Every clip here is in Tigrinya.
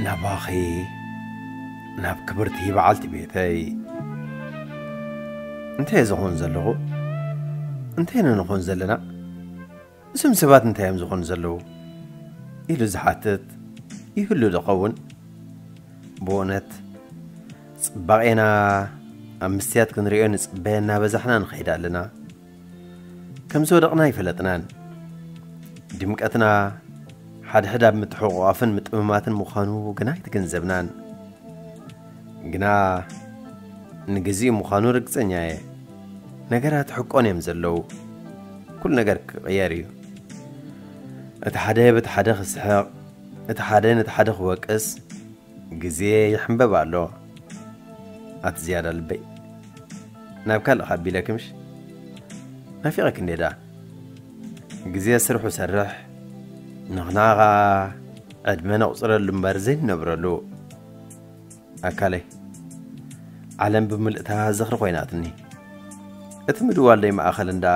ናባኺ፣ ናብ ክብርቲ በዓልቲ ቤተይ፣ እንታይ ዝኹን ዘለኹ? እንታይ ንንኹን ዘለና? እዞም ሰባት እንታይ እዮም ዝኾኑ ዘለዉ? ኢሉ ዝሓትት ይህሉ ዶ ኸውን? ብእውነት፣ ጽባቄና ኣብ ምስትያት ክንርእዮ ንጽበየ እናበዛሕና ንኸይድ ኣለና። ከም ዝወደቕና ኣይፈለጥናን። ድምቀትና ሓድሕድ ኣብ ምትሕቑቓፍን ምጥምማትን ምዃኑ ግና ኣይተገንዘብናን። ግና ንግዚኡ ምዃኑ ርግጸኛ እየ። ነገራት ሕቆን እዮም ዘለዉ። ኩሉ ነገር ክቕየር እዩ። እቲ ሓደ በቲ ሓደ ክስሕቕ፣ እቲ ሓደ ነቲ ሓደ ክወቅስ ግዜ ይሕንበብ ኣሎ። ኣቲ ዝያዳ ልበይ፣ ናብ ካልእ ካቢለ ክምሽ ናፊቐኪ እንዴ ደኣ። ግዜ ስርሑ ሰርሕ፣ ንሕና ኸኣ ዕድመ ነቑጽረሉ እምበር ዘይንነብረሉ። ኣካለይ፣ ዓለም ብምልእታ ዝኽሪ ኮይናትኒ። እቲ ምድዋል ደይ ማእኸል እንዳ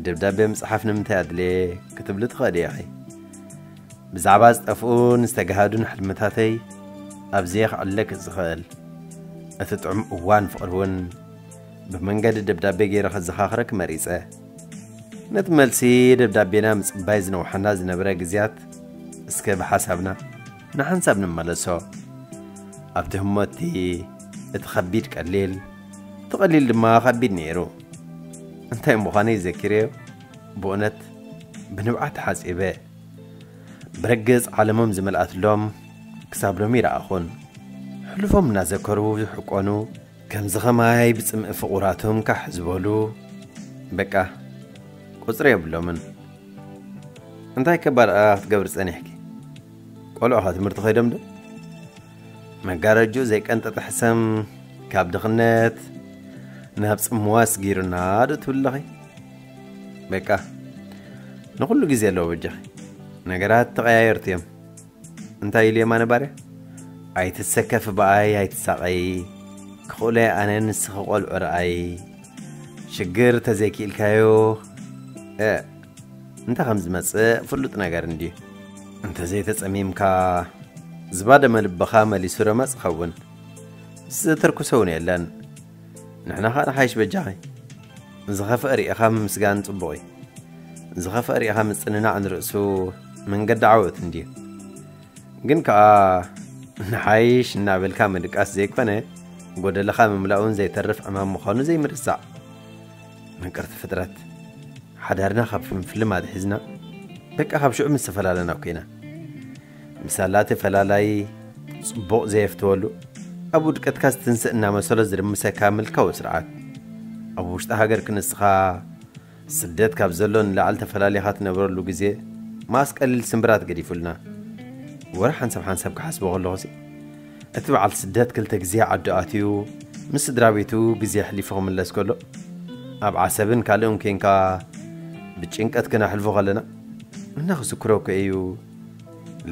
ደብዳቤ ምጽሓፍ ንምንታይ ኣድልየ ክትብሊ ትኽእሊ ኢኺ። ብዛዕባ ዝጠፍኡን ዝተጋህዱን ሕልምታተይ ኣብዚየ ክዕለክ ዝኽእል። እቲ ጥዑም እዋን ፍቕሪ እውን ብመንገዲ ደብዳቤ ገይረ ከዘኻኽረክ መሪጸ። ነቲ መልሲ ደብዳቤና ምጽባይ ዝነውሓና ዝነበረ ግዜያት እስከ ብሓሳብና ንሓንሳብ ንመለሶ። ኣብቲ ህሞቲ እቲ ኸቢድ ቀሊል፣ እቲ ቀሊል ድማ ኸቢድ ነይሩ። እንታይ ምዃነይ ዘኪረዮ ብእውነት ብንብዓት ተሓጺበ። ብርግጽ ዓለሞም ዝመልኣትሎም ክሳብ ሎሚ ይረኣኹን። ሕሉፎም እናዘከሩ ዝሕቆኑ፣ ከምዚ ኸማይ ብጽምኢ ፍቑራቶም ካሕ ዝበሉ፣ በቃ፣ ቁጽሪ የብሎምን። እንታይ ከባድ ክትገብሪ ጸኒሕኪ? ቆልዑ ኸ ትምህርቲ ኸይዶም ዶ? መጋረጅኡ ዘይቀንጠጠ ሕሰም ካብ ድኽነት ናብ ጽምዋ ስጊሩና ዶ ትብሊ ኣለኺ? በቃ፣ ንኹሉ ግዜ ኣለዎ በጃኺ። ነገራት ተቐያየርቲ እዮም። እንታይ ኢሉ የማነ ባርያ? ኣይትሰከፊ ብኣይ ኣይትሳቐይ፣ ክኽእሎ እየ ኣነ ንስኺ ቆልዑ ረኣይ። ሽግር ተዘይክኢልካዮ፣ እ፣ እንታይ ከም ዝመጽእ ፍሉጥ ነገር እንድዩ። እንተዘይተጸሚምካ፣ ዝባደመ ልብኻ መሊሱ ረመጽ ይኸውን። ዝተርኩሰ እውን የለን። ንሕና ኸኣ ንሓይሽ በጃኺ። ዝኸፍአ ርኢኻ ምምስጋን ጽቡቕ እዩ። ዝኸፍአ ርኢኻ ምጽንናዕ ንርእሱ መንገዲ ዓወት እንድዩ። ግን ከኣ ንሓይሽ እናበልካ ምድቃስ ዘይኮነ፣ ጎደለኻ ምምላእውን ዘይተርፍ ዕማም ምዃኑ ዘይምርሳዕ። ምቅርቲ ፍጥረት፣ ሓዳርና ካብ ፍልምፍልም ኣትሒዝና፣ በቃ ካብ ሽዑ ምስ ተፈላለና እኮ ኢና። ምሳላ እቲ ፈላላይ ጽቡቕ ዘየፍትወሉ፣ ኣብ ውድቀትካ ዝትንስእ እናመሰሎ ዝርምሰካ ምልካዊ ስርዓት። ኣብ ውሽጢ ሃገር ክንስኻ ስደት ካብ ዘሎ ንላዕሊ ተፈላሊኻ ትነብረሉ ግዜ፣ ማስ ቀሊል ስምብራት ገዲፉልና። ወረ ሓንሳብ ሓንሳብ ክሓስቦ ከለኹሲ፣ እቲ በዓል ስደት ክልተ ግዜ ዓዱ ኣትዩ፣ ምስ ስድራ ቤቱ ግዜ ኣሕሊፉ ክምለስ ከሎ፣ ኣብ ዓሰብን ካልእን ኬንካ ብጭንቀት ክነሕልፎ ከለና፣ እና ክዝክሮ እኮ እዩ።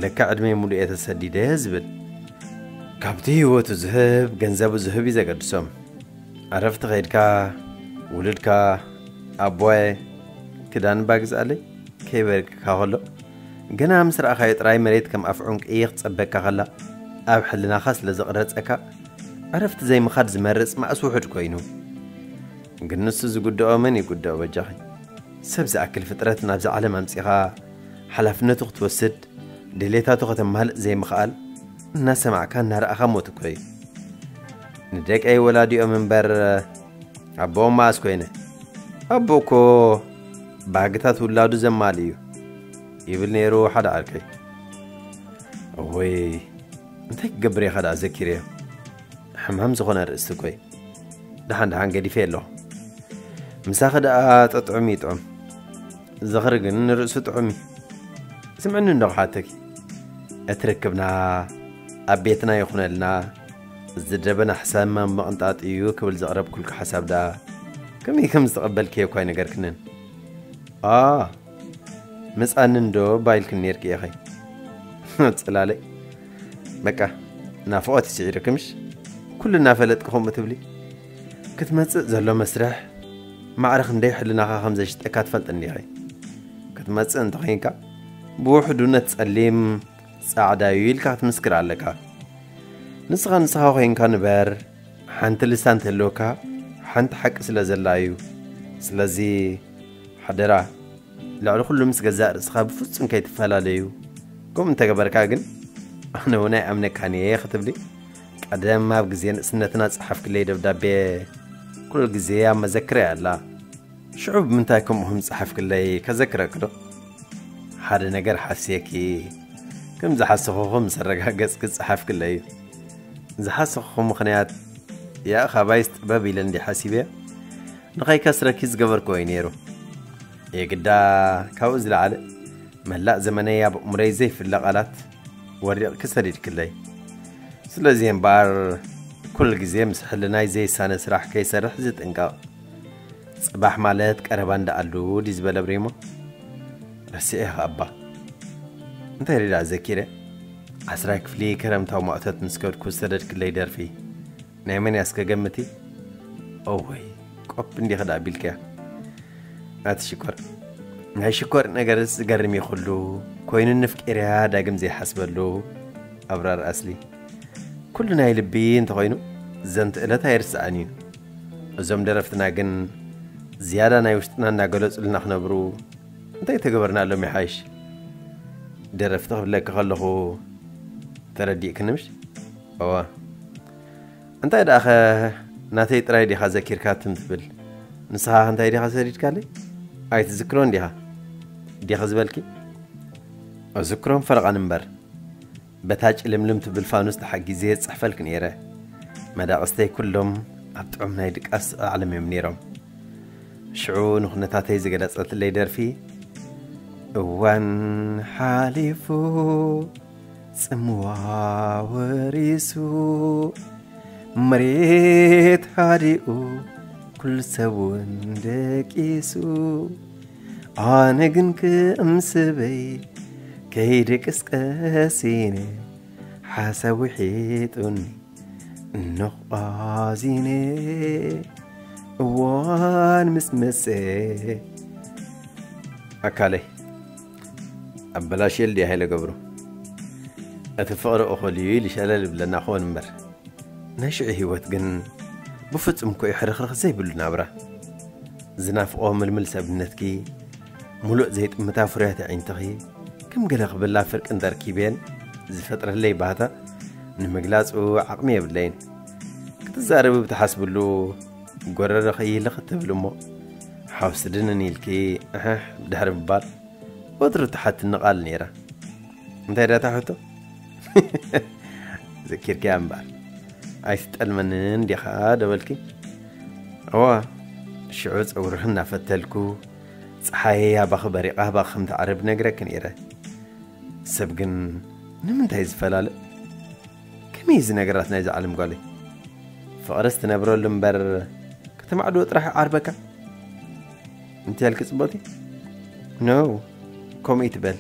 ለካ ዕድመይ ሙሉእ እየ ተሰዲደ ዝብል። ካብቲ ህይወቱ ዝህብ፣ ገንዘቡ ዝህብ እዩ ዘገድሶም። ዕረፍቲ ኸይድካ፣ ውሉድካ፣ ኣቦየ፣ ክዳን እባ ግዝኣለይ፣ ከይበርቅካ ከሎ፣ ገና ምስ ረኣኻዮ ጥራይ መሬት ከም ኣፍ ዑንቂ ክትጸበካ ከላ፣ ኣብ ሕልናኻ ስለ ዝቕረጸካ፣ ዕረፍቲ ዘይምኻድ ዝመርጽ ማእስ ውሑድ ኮይኑ። ግን ንሱ ዝጉድኦ መን ይጉድኦ በጃኺ? ሰብ ዝኣክል ፍጥረት ናብዛ ዓለም ኣምጺኻ ሓላፍነቱ ክትወስድ፣ ድሌታቱ ከተማልእ ዘይምኽኣል፣ እናሰማዕካ እናረኣኻ ሞት እኮ እዩ። ንደቀይ ወላዲኦም እምበር ኣቦኦም መኣስ ኮይነ። ኣቦ እኮ ባህግታት ውላዱ ዘማሊ እዩ ይብል ነይሩ ሓደ ዓርከይ። እወይ፣ እንታይ ክገብር እየ ኸ ደኣ ዘኪረዮ? ሕማም ዝኾነ ኣርእስቲ እኮ እዩ። ደሓን ደሓን ገዲፈ ኣለኹ። ምሳኺ ደኣ ጥዑም ይጥዑም። ዝኽሪ ግን ንርእሱ ጥዑም እዩ። ስምዕኒ እንዶ ክሓተኪ። እቲ ርክብና ኣብ ቤትና ይኹነልና። ዝደበና ሕሳብ ምቕንጣጥ እዩ ክብል ዘቕረብኩልኪ ሓሳብ ደኣ ከመይ ከም ዝተቐበልክዮ እኳ ኣይነገርክንን። ኣ፣ መጻኒ እንዶ ባይልክን ኔርኪ ኢኺ። ጽላለይ። በቃ፣ ናፍቖት ይስዒርኪ ምሽ? ኩሉ እናፈለጥኪ ከምኡ ትብሊ? ክትመጽእ ዘሎ መስርሕ ማዕረ ክንደይ ሕልናኻ ከም ዘሽጠካ ትፈልጢ እንዲኺ? ክትመጽእ እንተኾይንካ፣ ብውሕዱ ነቲ ጸሊም ጻዕዳ እዩ ኢልካ ክትምስክር ኣለካ። ንስኻ ንስኻ ኮይንካ ንበር፣ ሓንቲ ልሳን ተልወካ ሓንቲ ሓቂ ስለ ዘላ እዩ። ስለዚ ሓደራ፣ ልዕሊ ኩሉ ምስ ገዛእ ርእስኻ ብፍጹም ከይትፈላለዩ። ከምኡ እንተገበርካ ግን ኣነ እውን ኣይኣምነካን እየ ክትብሊ፣ ቀደም ኣብ ግዜ ንእስነትና ጸሓፍክለይ ደብዳቤ ኩሉ ግዜ ኣብ መዘክረይ ኣላ። ሽዑ ብምንታይ ከምኡ ከም ጸሓፍክለይ ከዘክረኪ ዶ? ሓደ ነገር ሓስየኪ፣ ከም ዝሓሰኹኹ ምስ ኣረጋገጽኪ ዝጸሓፍክለይ እዩ። ዝሓሰኹኹ ምኽንያት ያእ ካባይስ ጥበብ ኢለ እንዲ ሓሲበ ንኸይከስረኪ ዝገበርኩ ወይ ነይሩ። የግዳ ካብኡ ዝለዓለ መላእ ዘመነይ ኣብ ኣእምሮይ ዘይፍለ ቃላት ወዲቕኪ ሰዲድክለይ። ስለዚ እምበኣር ኩሉ ግዜ ምስ ሕልናይ ዘይሳነ ስራሕ ከይሰርሕ ዝጥንቀቕ። ጽባሕ ማለት ቀረባ እንዳኣሉ ድዩ ዝበለ ብሬሞ? ረሲዐ እባ። እንታይ ሪዳ ዘኪረ? ዓስራይ ክፍሊ ከረምታዊ ማእቶት ምስ ከድኩ ዝሰደድክለይ ደርፊ ናይ መን እያ እስከ ገምቲ? ኦወይ፣ ቆፕ እንዲኺ ደኣ ኣቢልክያ። ኣቲ ሽኮር፣ ናይ ሽኮር ነገርስ ዝገርም እዩ ኩሉ። ኮይኑ ንፍቄርያ ዳግም ዘይሓስበሉ ኣብራር ኣስሊ። ኩሉ ናይ ልቢ እንተኾይኑ ዘንቲ ዕለት ኣይርስዓን እዩ። እዞም ደረፍትና ግን ዝያዳ ናይ ውሽጥና እናገለጹልና ክነብሩ እንታይ ተገበርናሎም ይሓይሽ? ደረፍቲ ክብለኪ ከለኹ ተረዲእክኒ ምሽ? እዋ። እንታይ ደኣኸ ናተይ ጥራይ ዲኻ ዘኪርካ ትም ትብል? ንስኻ እንታይ ዲኻ ሰዲድካለይ? ኣይትዝክሮን ዲኻ? ዲኺ ዝበልኪ? እዝክሮም ፈረቓን እምበር። በታ ጭልምልም ትብል ፋኑስ ተሓጊዘ ጽሕፈልክ ነይረ። መዳቕስተይ ኩሎም ኣብ ጥዑም ናይ ድቃስ ዓለም እዮም ነይሮም። ሽዑ ንኹነታተይ ዝገለጸትለይ ደርፊ፣ እዋን ሓሊፉ ጽምዋ ወሪሱ፣ መሬት ሃዲኡ ኩሉ ሰብ እውን ደቂሱ፣ ኣነ ግን ክእምስበይ ከይድቅስ ቀሲነ፣ ሓሳብ ውሒጡኒ እንቋዚነ፣ እዋን ምስ መጸ። ኣካለይ ኣበላሽል ድያ ሃይለ ገብሩ? እቲ ፍቕሪ እኹል እዩ ኢሉ ሸለል ይብለና ክኾን እምበር፣ ናይ ሽዑ ህይወት ግን ብፍጹም እኮ እዩ ሕርኽርኽ ዘይብሉ ናብራ። ዝናፍቖ ምልምል ሰብነትኪ፣ ሙሉእ ዘይጥምታ ፍርያት ኣዒንትኺ፣ ከም ገለ ክብላ ፍርቂ እንተርኪበን ዝፈጥረለይ ባህታ ንምግላጹ ዓቕሚ የብለይን። ክትዛረቢ ብትሓስብሉ ጎረረኺ ይልኽ ትብል እሞ፣ ሓውሲ ድንን ኢልኪ እሕሕ ድሕሪ ምባል ወትሩ ትሓትኒ ቃል ነይራ። እንታይ ዳታ ሕቶ? ዘኪርክያ እምበኣር። ኣይትጠልመንን ዲኻ ደበልኪ? እዋ፣ ሽዑ ጸጉርኺ እናፈተልኩ፣ ጸሓየይ ኣባኺ በሪቓ ኣባኺ ከም ትዓርብ ነግረኪ ነይረ። ሰብ ግን ንምንታይ ዝፈላለ? ከመይ እዚ ነገራት ናይዚ ዓለም ጓለይ? ፍቕርስ ትነብረሉ እምበር ከተማዕድዎ ጥራሕ ዓርበካ። እንታይ ኢልኪ ጽቡቕቲ? ኖ፣ ከምኡ ይትበል።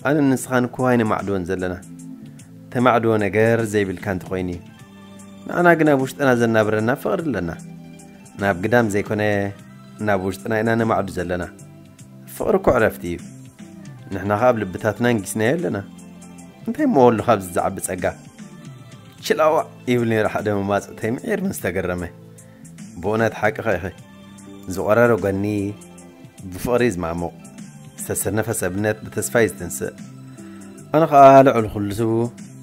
ኣነ ንስኻን እኮ ኣይነማዕድዎን ዘለና። ተማዕድዎ ነገር ዘይብልካ እንተኾይኑ እዩ። ንዓና ግን ኣብ ውሽጥና ዘናብረና ፍቕሪ ኣለና። ናብ ግዳም ዘይኮነ ናብ ውሽጥና ኢና ነማዕዱ ዘለና። ፍቕሪ እኮ ዕረፍቲ እዩ። ንሕና ኸኣ ኣብ ልብታትና እንጊስናዮ ኣለና። እንታይ እሞ ወሉ ካብዚ ዝዓቢ ጸጋ? ችላዋ ይብል ነይሩ ሓደ መማጽእተይ ምዒር ምስ ተገረመ። ብእውነት ሓቅኺ ኢኺ። ዝቖረረ ጎኒ ብፍቕሪ እዩ ዝማሙቕ። ዝተሰነፈ ሰብነት ብተስፋ እዩ ዝትንስእ። ኣነ ኸኣ ልዕሊ ኩሉ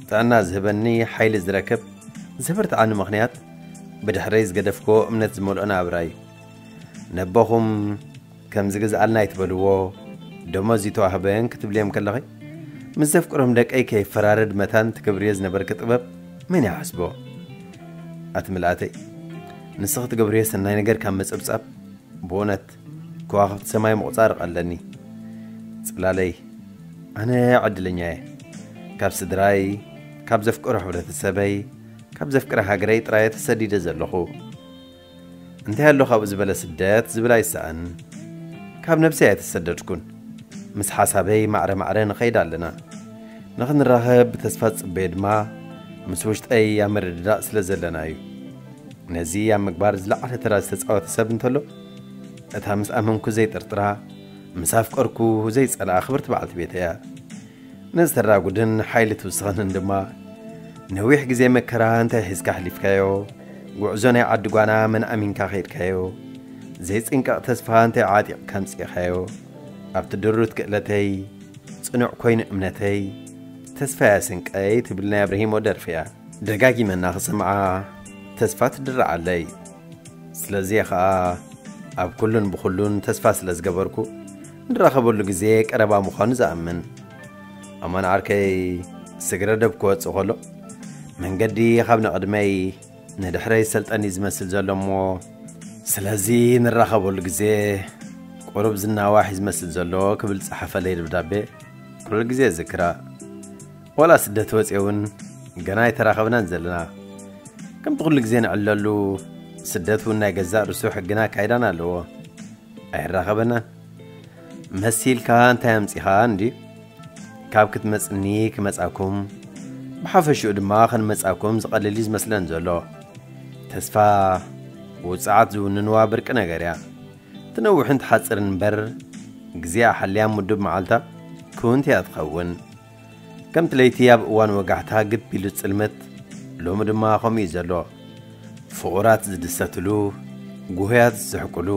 ጥዕና ዝህበኒ ሓይሊ ዝረክብ ዘበርትዓኒ ምኽንያት ብድሕረይ ዝገደፍክዎ እምነት ዝመልኦ ናብራ እዩ። ነቦኹም ከምዚ ግዝኣልና ኣይትበልዎ፣ ደሞዝ ይተዋህበን ክትብልዮም ከለኺ፣ ምስ ዘፍቅሮም ደቀይ ከይፈራረድ መታን ትገብርዮ ዝነበርኪ ጥበብ መን ይሓስቦ? ኣቲ ምልኣተይ፣ ንስኺ ትገብርዮ ሰናይ ነገር ካብ መጸብጻብ፣ ብእውነት ከዋኽብቲ ሰማይ ምቑጻር ይቐለኒ። ጽላለይ፣ ኣነ ዕድለኛ እየ። ካብ ስድራይ፣ ካብ ዘፍቅሮ ሕብረተሰበይ፣ ካብ ዘፍቅረ ሃገረይ ጥራይ ተሰዲደ ዘለኹ። እንታይ ኣሎ ካብኡ ዝበለ ስደት ዝብል ኣይሰኣን። ካብ ነብሰይ ኣይተሰደድኩን። ምስ ሓሳበይ ማዕረ ማዕረ ንኸይድ ኣለና። ንኽንራኸብ ብተስፋ ዝጽበየ ድማ ምስ ውሽጠይ ኣብ ምርድዳእ ስለ ዘለና እዩ። ነዚ ኣብ ምግባር ዝለዓለ ተራ ዝተጻወተ ሰብ እንተሎ፣ እታ ምስ ኣመንኩ ዘይጥርጥራ፣ ምስ ኣፍቀርኩ ዘይጸልኣ ክብርቲ በዓልቲ ቤተይ እያ። ንዝተራጉድን ሓይሊ ትውስኸንን ድማ ነዊሕ ግዜ መከራ እንታይ ሒዝካ ኣሕሊፍካዮ? ጉዕዞ ናይ ዓዲ ጓና መን ኣሚንካ ከይድካዮ? ዘይጽንቀቕ ተስፋ እንታይ ዓጢቕካ ኣምጺእኻዮ? ኣብቲ ድሩት ክእለተይ ጽኑዕ ኮይኑ እምነተይ፣ ተስፋ ያስንቀይ ትብል ናይ ኣብርሂሞ ደርፊ እያ። ደጋጊመ እናኽሰምዓ ተስፋ ትድርዓለይ። ስለዚ እየ ኸኣ ኣብ ኩሉን ብኹሉን ተስፋ ስለ ዝገበርኩ፣ ንራኸበሉ ግዜ ቀረባ ምዃኑ ዝኣምን። ኣማን ዓርከይ፣ ስግረ ደብ ክወጽእ ከሎ መንገዲ ካብ ንቕድመይ ንድሕረይ ሰልጠን እዩ ዝመስል ዘሎ እሞ፣ ስለዚ ንራኸበሉ ግዜ ቁሩብ ዝናዋሕ እዩ ዝመስል ዘሎ ክብል ጸሓፈለይ ደብዳቤ ኩሉ ግዜ ዝክራ። ዋላ ስደት ወጽየ እውን ገና ኣይተራኸብናን ዘለና። ከምቲ ኩሉ ግዜ ንዕለሉ፣ ስደት እውን ናይ ገዛእ ርእሱ ሕግና ኣካይዳን ኣለዎ። ኣይራኸበናን። መሲልካ እንታይ ኣምጺኻ እንድዩ? ካብ ክትመጽኒ ክመጻኩም፣ ብሓፈሽኡ ድማ ክንመጻኩም ዝቐልል እዩ ዝመስለን ዘሎ። ተስፋ ውጽዓት ዝውንንዋ ብርቂ ነገር እያ። ትነውሕን ትሓጽርን እምበር፣ ግዜኣ ሓልያ ምዱብ መዓልታ ክውንቲ እያ ትኸውን። ከምቲ ለይቲ ኣብ እዋን ወጋሕታ ግብ ኢሉ ጽልመት፣ ሎሚ ድማ ከምኡ እዩ ዘሎ። ፍቑራት ዝድሰትሉ፣ ጉህያት ዝስሕቁሉ፣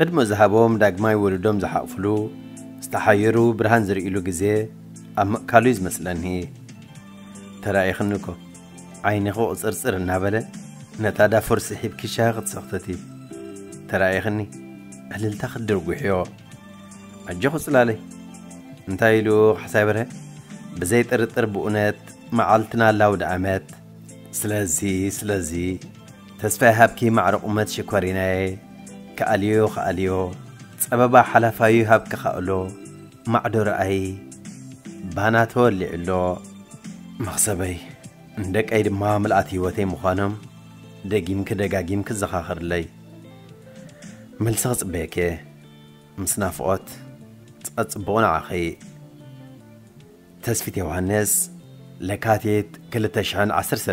ዕድመ ዝሃቦም ዳግማይ ወለዶም ዝሓቕፍሉ፣ ዝተሓየሩ ብርሃን ዝርእይሉ ግዜ ኣብ ምእካሉ እዩ ዝመስለኒ። ተራኢኽኒ እኮ፣ ዓይንኺ ቁጽርጽር እናበለ ነታ ዳፎር ስሒብኪ ሻሂ ክትሰኽተቲ። ተራኢኽኒ፣ ዕልልታ ክትድርጉሕዮ። ኣጆኺ ጽላለይ። እንታይ ኢሉ ካሕሳይ በርሀ? ብዘይ ጥርጥር ብእውነት መዓልትና ኣላ ኣውደ ዓመት። ስለዚ፣ ስለዚ፣ ተስፋ ይሃብኪ ማዕረ ቁመት ሽኮሪናየ፣ ከኣልዮ፣ ከኣልዮ፣ ጸበባ ሓላፋዩ ይሃብኪ ከኣሎ፣ ማዕዶ ረኣይ፣ ባና ተወሊዑ ኣሎ። መኽሰበይ፣ ንደቀይ ድማ ምልኣት ህይወተይ ምዃኖም ደጊምኪ ደጋጊምኪ ዘኻኽርለይ። መልሲ ክጽበየኪ እየ። ምስ ናፍቖት፣ ጸጽቡቕ ንዓኺ። ተስፊት ዮሃንስ፣ ለካቲት ክልተ ሽሕን ዓሰርተ ሰለስተን።